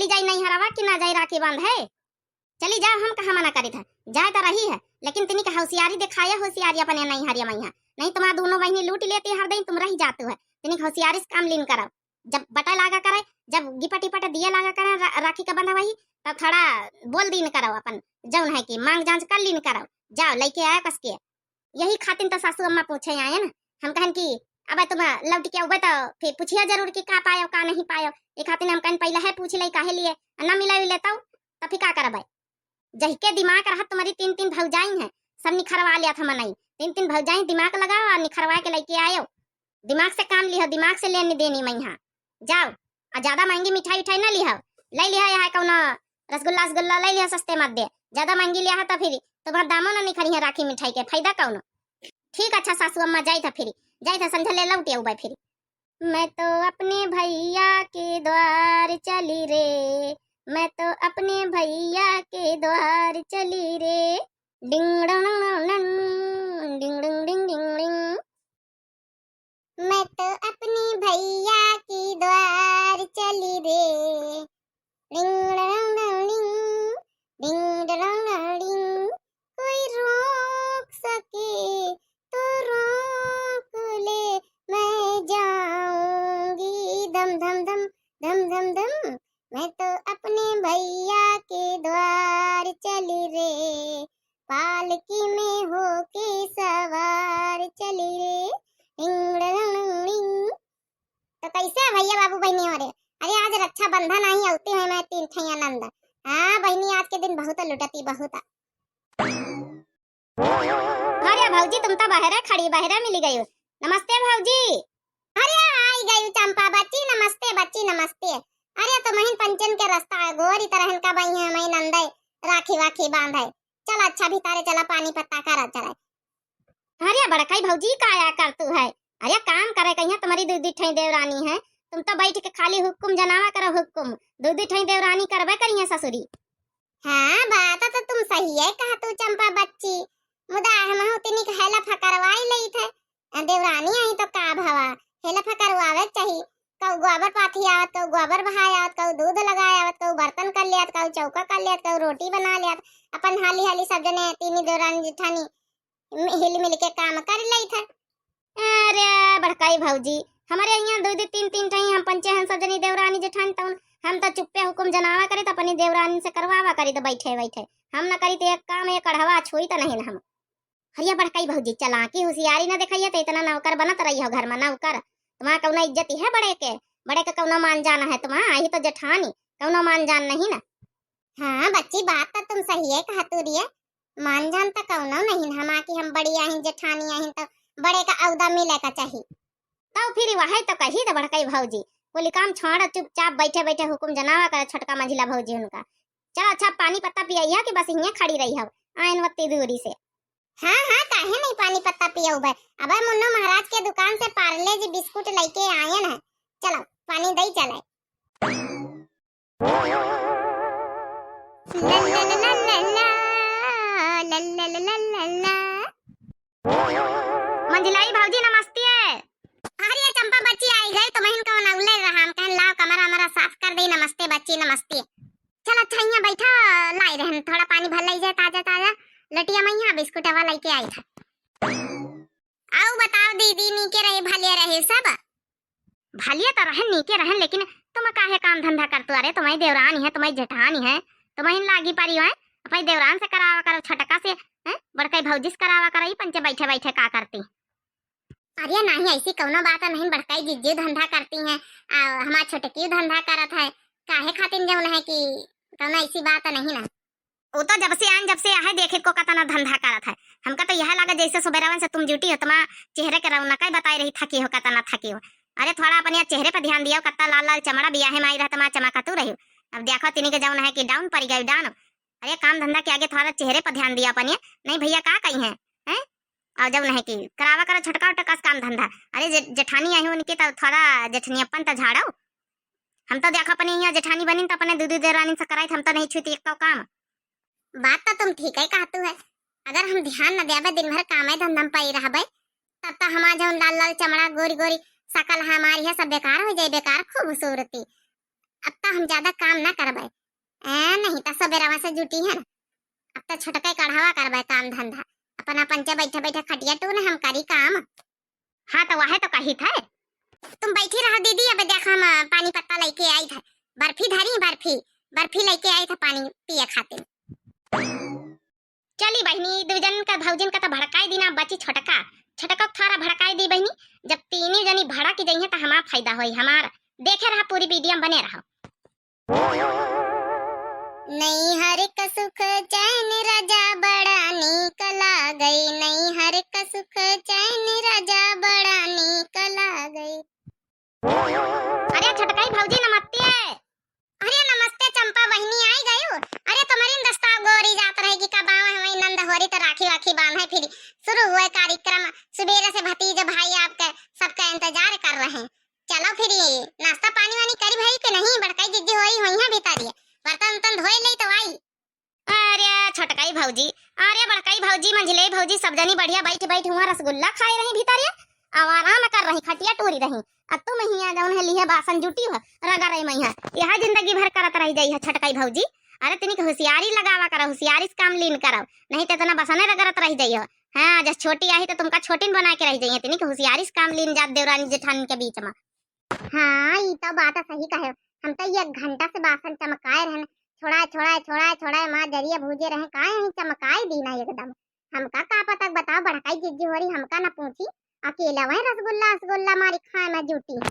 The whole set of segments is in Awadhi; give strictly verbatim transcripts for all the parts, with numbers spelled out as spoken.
चली जाई नैहरवा कि ना जाई राखी बांधे? चली जाओ, हम कहाँ मना करित है, जाए तो रही है, लेकिन तिनी के होशियारी दिखाया, होशियारी अपने नैहरिया मैया, नहीं तुम्हारा दोनों बहिनी लूट लेती हर दिन, तुम रह जातू है। तिनी के होशियारी से काम लीन करो, जब बटा लागा करे, जब गिपट टिपट दिए लागा करे रा-, राखी का बंधा वही, तब थोड़ा बोल दीन करो, अपन जौन है कि मांग जांच कर लीन करो। जाओ, लेके आयो कस के। यही खातिन तो सासू अम्मा पूछे आए ना, हम कहन कि अब तुम लौट के अउबे तो फिर पूछिया जरूर कि का पायो का नहीं पायो। ये खातिन हम कहन पहले है पूछ ले काहे लिए, ना मिला लेता तो फिर का करबे? जहिके दिमाग रहत तुम्हारी तीन तीन भौजाई हैं, सब निखरवा लिया था मनई। तीन तीन भौजाई दिमाग लगाओ और निखरवा के लेके आयो। दिमाग से काम लिहो, दिमाग से लेनी देनी मैया। जाओ, आ ज्यादा महंगी मिठाई उठाई ना लिहो, ले लिहो यहाँ कौनो रसगुल्ला रसगुल्ला ले लिहो, सस्ते मत दे। ज्यादा महंगी लिया है तो फिर तुम्हारा दामो ना निखरी है राखी मिठाई के, फायदा कौनो? ठीक, अच्छा सासू अम्मा, जाई था फिर, जाई था संझा ले लौटे अउबे फिर। मैं तो अपने भैया के द्वार चली रे, मैं तो अपने भैया के द्वार चली रे। डिंग डंग डंग, डिंग डिंग डिंग डिंग डिंग। मैं तो अपने भैया के द्वार चली रे। डिंग डंग डिंग, डिंग डंग डिंग। कोई रोक सके तो रोक ले, मैं जाऊंगी धम धम धम, धम धम धम। मैं तो अपने भैया के द्वार चली रे, पालकी में होके सवार चली रे। डिंग डंग डिंग। तो कैसे है भैया बाबू बहिनी हो रे? अरे आज रक्षाबंधन आई, अउते हैं मैं तीन ठैया नंद। हाँ बहिनी, आज के दिन बहुत लुटती, बहुत। अरे भौजी, तुम तो बहरे खड़ी, बहरे मिली गई। नमस्ते भौजी। अरे आई गई चंपा बच्ची, नमस्ते बच्ची, नमस्ते। अरे तुमहिन पंचन के रास्ता गोरी तरहन का बई है, मैं नंदे राखी वाखी बांधे। चला अच्छा भीतरे चला, पानी पत्ता करा चला। अरे बड़काई भौजी, काया करतू है? अरे काम करे कहिया, तुम्हारी दुइ दुइ ठई देवरानी है, तुम तो बैठ के खाली हुक्म जनावा करो हुक्म, दुइ दुइ ठई देवरानी करबे करिए ससुरी। हाँ बात तो तुम सही है कहतू चंपा बच्ची, मुदा हमहू तिनिक हेला फकरवाई लेई थे। देवरानी आई तो का भवा, हेला फकरवावे के चाही। कऊ गोबर पाथी आवत, कऊ गोबर बहाय आवत, कऊ दूध लगाय आवत, कऊ बर्तन कर लियात, कऊ चौका कर लियात, कऊ रोटी बना लियात। अपन हाली हाली सब जने तीनी देवरानी जेठानी मि-, हिल मिल के काम कर लेई थे। अरे बड़काई भौजी, हमरे यहाँ दुइ दुइ तीन तीन ठई हम पंचे हन सब जनी देवरानी जेठानी, तउन हम तो चुप्पे हुकुम जनावा करी, तो अपनी देवरानी से करवावा करी, तो बैठे बैठे हम न करी, तो एक काम एक अढ़वा छुई तो नहीं हम। अरे बड़काई भौजी, चलाकी हुसियारी न देखाइए, तो इतना नौकर बनत रही हो घर में, नौकर। तुम्हारा कौनो इज्जत है बड़े के? बड़े के कौनो मान जान है तुम्हारा? आई तो जेठानी, कौनो मान जान नहीं ना। हाँ बच्ची, बात तो तुम सही है कहतू रिये, मान जान तो कौनो नहीं ना, हमा कि हम बड़ी आहिन, जेठानी आहिन, तो बड़े का औदा मिले का चाही। तो फिर वही तो कही तो बड़काई भौजी, बोली काम छोड़, चुपचाप बैठे बैठे हुकुम जनावा करे छोटका मंझिला भौजी उनका। चलो अच्छा, पानी पत्ता पियाइया कि बस हियाँ खड़ी रही हो, आयन वत्ती दूरी से। हाँ, हाँ, काहे नहीं पानी पत्ता पियउबे? अबे मुन्नो महाराज के दुकान से पार्ले जी बिस्कुट लइके आयन है। चलो, पानी दई चले। ला, ला, ला, ला, ला, ला। मंझिलाई भौजी नमस्ते। अरे चंपा बच्ची आई गई, तो महीन कौन अउले रहा, हम कहन लाओ कमरा हमारा साफ कर दे। नमस्ते बच्ची, नमस्ते। चल अच्छा, हियाँ बैठा, लाई रहन, थोड़ा पानी भर लाई जाए, ताजा ताजा। लटिया मैया बिस्कुटवा लइके आई था। आउ बताओ दीदी, नीके रहे, भले रहे सब? भले तो रहन, नीके रहन, लेकिन तुम काहे काम धंधा करतू? अरे तुम्हारी देवरानी है, तुम्हारी जेठानी है, तुम्हारी लागी पारी है, अपनी देवरान से करावा करो, छोटका से, हैं? बड़कई भौजी से करावा करो, ई पंचे बैठे बैठे का करती? अरे नहीं, ऐसी कौनो बात नहीं, बड़काई जिज्जी धंधा करती हैं, आ, हमार छोटकी धंधा करत है, काहे खातिर जौन है कि कौनो ऐसी बात नहीं ना। वो तो जब से आन, जब से आहे, देखे को कतना धंधा करत है। हमका तो यह लगा जैसे सुबेरवन से तुम जुटी हो, तुम्हारा चेहरे के रौनक ही बताई रही, थकी हो, कतना थकी हो। अरे थोड़ा अपने चेहरे पर ध्यान दियो, कतना लाल लाल चमड़ा बियाहे में आई रहा, तुम्हारा चमकतू रही हो। अब देखो तिनी के जौन है कि down पड़ गई, down। अरे काम धंधा के आगे थोड़ा चेहरे पर ध्यान दिया अपने, नहीं भैया का कही है, हैं? और जब नहीं की करावा करो छोटका उटका से काम धंधा। अरे जे-, जेठानी आई हो उनके तो थोड़ा जेठनियपन तो झाड़ो। हम तो देखो अपने यहाँ जेठानी बनी तो अपने दू दू देवरानी से कराई, हम तो नहीं छुती एक काम। बात तो तुम ठीक है कहतू है, अगर हम ध्यान न देबे, दिन भर कामे धंधा में पड़ी रहबे, तब तो हमार जौन लाल लाल चमड़ा, गोरी गोरी शकल हमारी है, सब बेकार हो जाए, बेकार खूबसूरती। अब तो हम ज्यादा काम ना करबे। ए, नहीं तो सबेरवा से जुटी है ना, अब तो छोटके कढ़ावा करबे काम धंधा। अपना पंचे बैठे बैठे खटिया टून हम करी काम। हाँ, तो वह तो कही थे। तुम बैठी रहो दीदी, अब देख हम पानी पत्ता लेके आई थे, बर्फी धरी बर्फी, बर्फी लेके आई थे पानी पिए खातिर। चली बहिनी, दू जन का भौजिन का तो भड़काई दी ना, बची छोटका। छोटका के थोड़ा भड़काई दी बहिनी, जब तीनी जनी भड़क जइहे तो हमार फायदा होई, हमार। देखे रहा पूरी वीडियो में बने रहो। नैहर का सुख चैन राजा बड़ा नीक लागै, नैहर का सुख चैन राजा बड़ा नीक लागै। अरे छोटकाई भौजी नमस्ते। अरे नमस्ते चंपा बहिनी, आई गयू? अरे तुम्हरी दस्ता गोरी जात रहे कि कब आवे हमारी नंद होरी तो राखी वाखी बांधे, फिर शुरू हुए कार्यक्रम। सुबेरे से भतीजे भाई आपके सबका इंतजार कर रहे हैं। चलो फिर नाश्ता पानी वानी करी भाई कि नहीं? बड़काई जिज्जी होरी होई हैं भीतरिया, बर्तन उर्तन धोए ले तो आई। अरे छोटकाई भौजी, अरे बड़काई भौजी, मंझिलई भौजी, सब जनी बढ़िया बैठ बैठ हुआ रसगुल्ला खाए रही भीतरिया, अब आराम कर रही, खटिया टूरी रही। अब तुम हिया जौन है लिहे बासन जुटी हो, रगा रही मैया, यह जिंदगी भर करत रह जाई है छोटकाई भौजी। अरे तनिक होशियारी लगावा करो, होशियारी से काम लीन करो, नहीं तो इतना बसने रगड़त रह जाई हो। हाँ, जस छोटी आई तो तुमका छोटिन बना के रह जाइए, तनिक होशियारी से काम लीन जात देवरानी जेठानी के बीच में। हाँ, ई तो बात सही कहे। हम तो एक घंटा से बासन चमकाए रहन, छोड़ा, छोड़ा, छोड़ा, छोड़ा, माँ जरिया भूजे रहे, काहे ही चमकाए दीना एकदम। हमका का पता, बताओ, बड़काई जिज्जी होरी हमका ना पूछी, अकेला वही रसगुल्ला, रसगुल्ला मारी खाए में जुटी है।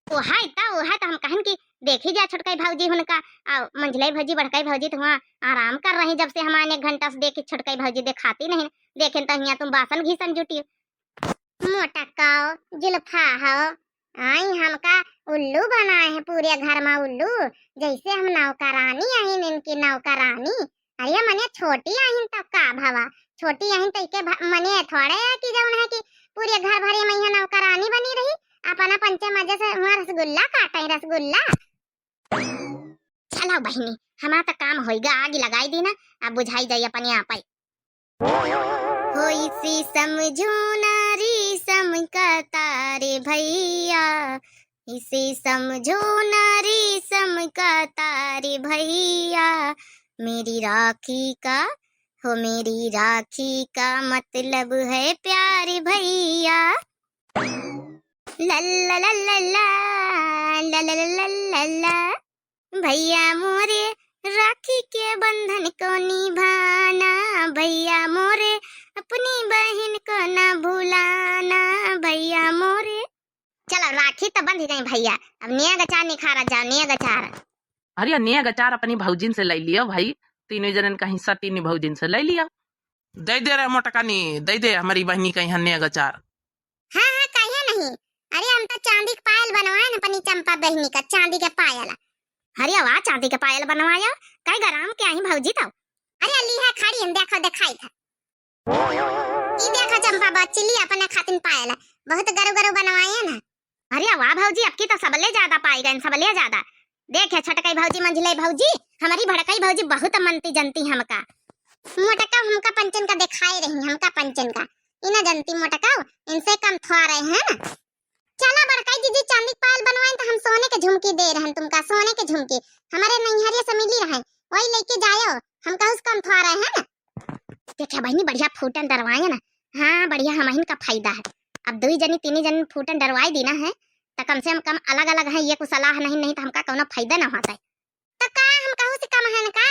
वो है तो, वो है तो हम कहन कि देखी जा छोटकाई भौजी हुनका, आ मंझलाई भौजी, बड़काई भौजी तो वहाँ आराम कर रही, जब से हमारे एक घंटा से देखी छोटकाई भौजी देखाती नहीं, देखेन तो हिया तुम बासन घीसन जुटी। मोटकाओ, जुल्फा हो, आई हमका उल्लू बनाए हैं पूरे घर में उल्लू, जैसे हम नौकरानी आइन इनकी नौकरानी। अरे मने छोटी आइन तब का भवा, छोटी आइन तो इके भ-, मने थोड़े है कि जौन है कि पूरे घर भरे में यहाँ नौकरानी बनी रही, अपना पंचे मजे से वहाँ रसगुल्ला काटे, रसगुल्ला। चलो बहिनी, हमार तो काम होइगा, आग लगाई दी ना, अब बुझाई जाई अपने आप ही। हो इसे समझो ना रेशम का तार भैया, इसे समझो ना रेशम का तार भैया, मेरी राखी का, हो मेरी राखी का मतलब है प्यार भैया। ला ला ला ला ला, ला ला ला ला ला। भैया मोरे राखी के बंधन को निभाना, भैया मोरे अपनी बहिन को ना भुलाना, भैया मोरे। चलो राखी तो बंध गई भैया, अब नेग अचार निखारा जाओ, नेग अचार। अरे नेग अचार अपनी भौजिन से ले लियो भाई, तीनों जनन का हिस्सा तीनों भौजिन से ले लियो। दे दे रे मोटकानी, दे दे हमारी बहिनी का यहाँ नेग अचार। हाँ, हाँ, काहे नहीं? अरे, हम तो चांदी के पायल बनवाए न अपनी चंपा बहिनी का, चांदी के पायल। अरे वाह, चांदी के पायल बनवाया, कई ग्राम के आई भौजी तो? अरे, ली है खड़ी, हम देखो, दिखाई था। ई देखो चंपा बच्ची, ली अपने खातिन पायल, बहुत गरु गरु बनवाए ना। अरे वाह भौजी, अबकी तो सबले ज्यादा पाई गए, सबले ज्यादा। देखे छोटकई भौजी, मंझिलई भौजी, हमारी भड़कई भौजी बहुत मनती जनती हमका। मोटका हमका पंचन का दिखाए रही, हमका पंचन का। इना जनती मोटका, इनसे कम थोड़े है ना। चला बड़काई दीदी, चांदी के पायल बनवाए तो हम सोने के झुमकी दे रहन तुमका, सोने के झुमकी। हमारे नैहरिया से मिली रहे, वही लेके जायो, हम कहूँ से कम थोड़े है ना। देखे बहिनी, बढ़िया फूटन डरवाए ना। हाँ, बढ़िया हमहिन का फायदा है। अब दुई जनी तीनी जनी फूटन डरवाए दीना है, तो कम से कम, कम अलग अलग है, ये कुछ सलाह नहीं, नहीं तो हमका कौनो फायदा ना होता है। तो का हम कहूँ से कम है ना का?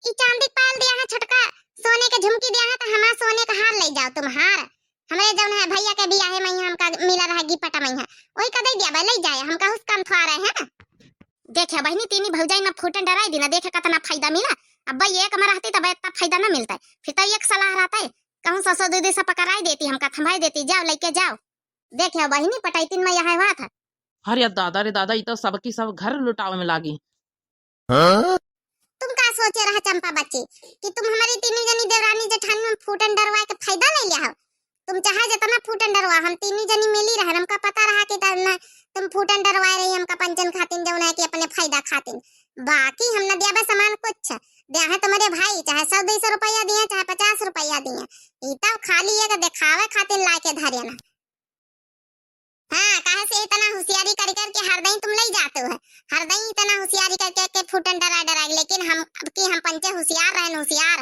ई चांदी के पायल दिया है छोटका, सोने के झुमकी दिया है, तो हमार सोने का हार ले जाओ तुम हार। हमरे जौन है भैया के बियाहे में हमका मिला रहा गिफ्ट में है, वही का दे दिया बा, ले जाए, हम कहूँ से कम थोड़े है ना। देखे बहिनी, तीनी भौजाई ना फूटन डराई दी ना, देखे कितना फायदा मिला। अब भाई एक में रहती तब इतना फायदा ना मिलता है, फिर तो एक सलाह रहता है, कहूँ ससुर दीदी से पकड़ाई देती, हमका थमाई देती, जाओ लेके जाओ। देखे बहिनी, पटाई तीन में यह हुआ था। अरे दादा रे दादा, ई तो सबकी सब घर लुटावे में लागी। हाँ? तुम का सोचे रहा चंपा बच्ची कि तुम हमारी तीनों जनी देवरानी जेठानी में फूटन डरवा के फायदा ले लिया हो? तुम चाहे जितना फूटन डरवा, हम तीनों जनी मिली रहन, हमका पता रहा कि तब न तुम फूटन डरवाए रही हमका पंचन खातिन, जौन है कि अपने फायदा खातिन। बाकी हम न दिया बा सामान कुछ, दिया है तुम्हारे भाई, चाहे सौ दो सौ रुपया दिए, चाहे पचास रुपया दिए, ई तब खाली एक दिखावे खातिर ला के धरे ना। हाँ, काहे से इतना होशियारी करी करके हरदई तुम लई जाते हो? हरदई इतना होशियारी करके के फूटन डरा डरा के, लेकिन हम, अब की हम पंचे होशियार रहन, होशियार।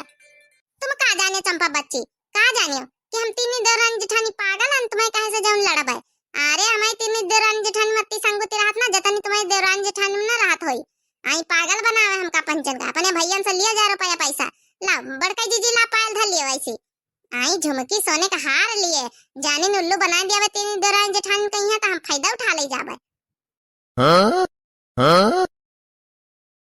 तुम का जाने चंपा बच्ची, का जानियो कि हम तीनी देवरानी जेठानी पागल हन, तुम्हें कहे से जौन लड़ब है। अरे हमारी तीनी देवरानी जेठानी मत्ती संगुती रहत ना, जतनी तुम्हारी देवरानी जेठानी में ना रहत होई। आई पागल बनावे हमका पंचन का, अपने भैयन से लिया जा रुपया पैसा। लाओ बड़का जीजी ला पायल धर लियो ऐसी। आई झुमकी सोने का हार लिए, जानिन उल्लू बना दिया तीनी देवरानी जेठानी कहीं है तो हम फायदा उठा ले जाबे। हाँ? हाँ?